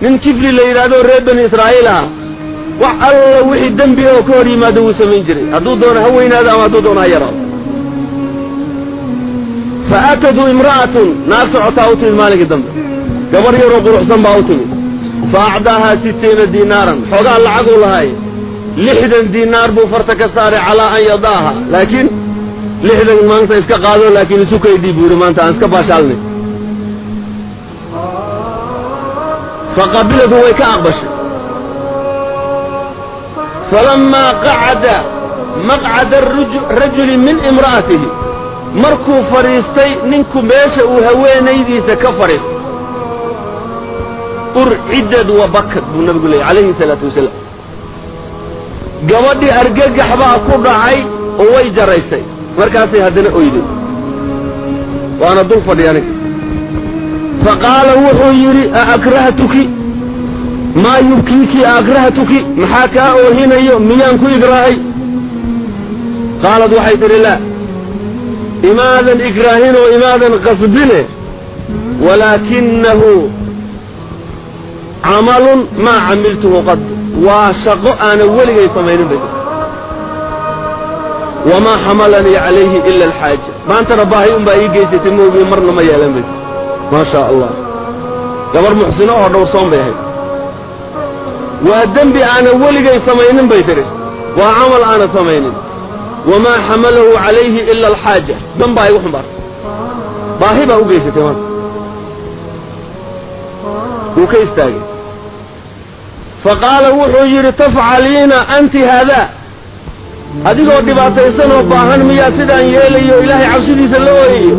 Nin Kifli la yidhaahdo reer Bani Israa'iil ah, wax alla wixii dembi oo ka hor yimaado wuu samayn jiray, hadduu doono ha weynaado ama hadduu doono ha yaraado. Fa aatatu imra'atun, naag socotaa u timid maalinkii dambe, gabar yaroo quruxsan baa u timid. Fa acdaahaa 60 diinaaran, xoogaa lacaguu lahay, 60 diinaar buu farta ka saaray, calaa an yada'aha, laakiin 60 maanta iska qaado, laakiin isu kaydii buu yidhi, maanta aan iska baashaalnay. Fa qabilatu, way ka aqbashay. Falammaa qacada maqcada rajuli min imra'atihi, markuu fadhiistay ninku meesha uu haweenaydiisa ka fadhiistay, urcidad wa bakad buu nabigu leeyay calayhi salaatu wasalaam. Gabadhii argagax baa ku dhacay oo way jaraysay, markaasay haddana oyday, waana dul fadhiya aniga. Fa qaala, wuxuu yidhi: a akrahtuki? Maa yubkiiki? A akrahtuki? Maxaa kaa oohinayo? Miyaan ku igraahay? Qaalad, waxay tidhi: laa, imaadan ikraahinoo imaadan qasbine, walaakinahu camalun maa camiltuhu qad, waa shaqo aana weligay samaynin bay tii, wamaa xamalanii calayhi ila alxaaja, maantana baahi unbaa ii geysatay moogiyo marna ma yeelan bay tii. Maa shaa Allah, gabar muxsino oo dhowrsoon bay ahayd. Waa dembi aana weligay samaynin bay tidhi, waa camal aana samaynin, wamaa xamalahu calayhi ila alxaaja, dan baa igu xumbaartay, baahi baa u geysatay maanta. Wuu ka istaagay. Fa qaala, wuxuu yidhi: tafcaliina anti haadaa? Adigoo dhibaataysanoo baahan miyaa sidaan yeelayo, Ilaahay cabsidiisa la ooyayo?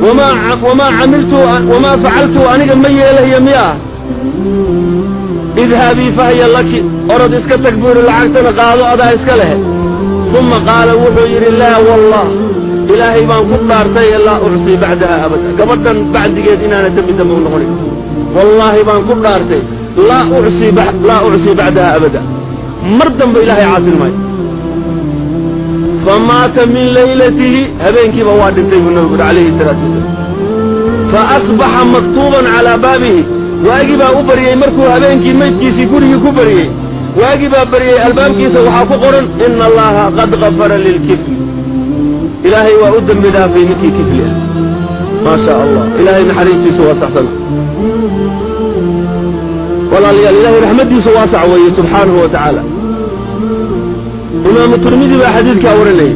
Wamaa camiltu wamaa facaltu, aniga ma yeelayo miyaa? Idhabii fahiya laki, orod iska tag buu yidhi, lacagtana qaado, adaa iska leh. Uma qaala, wuxuu yidhi: laa wallah, Ilaahay baan ku dhaartay ee laa ucsii bacdaha abada, gabadhan bacdigeed inaana dembi dambe u noqonin, wallaahi baan ku dhaartay, laa ucsii bacdaha abada, mar dambe Ilaahay caasin maayo. Fa maata min laylatihi, habeenkiiba waa dhintay buu nabigu yidhi calayhi salaatu wasalaam. Fa asbaxa maktuuban calaa baabihi, waagii baa u baryey, markuu habeenkii maydkiisii gurigii ku baryey, waagii baa baryey, albaabkiisa waxaa ku qoran: ina Allaha qad gafara lilkifli, Ilaahay waa u dembi dhaafay ninkii Kifli ah. Maa shaa Allah, Ilaahay naxariistiisu waasaxsana. Walaalayaal, Ilaahay raxmaddiisu waasac weeye subxaanahu wa tacaala. Imaamu Tirmidi baa xadiidkaa warinayay.